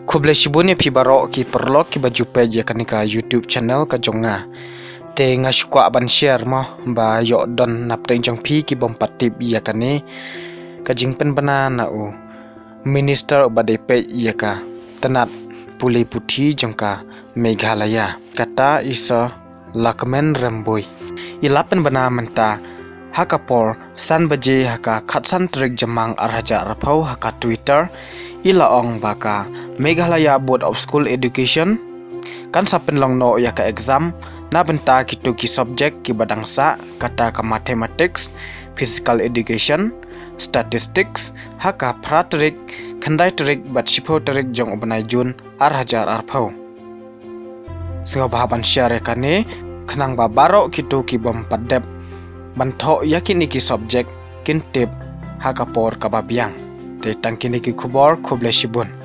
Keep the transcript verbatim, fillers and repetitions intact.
Khublei shibun ïa phi baroh ki paralok kiba ju peit ïa kane ka YouTube channel ka jong nga. Te nga shu kwah ban share mo ba ïoh don napdeng jong phi ki bym pat tip ïa kane ka jingpynbna na u Minister uba dei peit ïa ka tnat pule puthi jong ka Meghalaya, kata i Sir Lahkmen Rymbui. I la pynbna mynta ha ka por san baje ha ka khatsan tarik Jymmang ar hajar arphew ha ka Twitter. I la ong ba ka Meghalaya Board of School Education kan sa pynlong noh ïa ka exam na bynta kito ki subject kiba dang sah, kata ka Mathematics, Physical Education, Statistics ha ka phra tarik, khyndai tarik bad shiphew tarik jong u bnai Jun ar hajar arphew. Sngewbha ban share ïa kane khnang ba baroh kito ki bym pat dep ban thoh ïa kine ki subject kin tip ha ka por kaba biang. Te tang kine ki khubor, khublei shibun.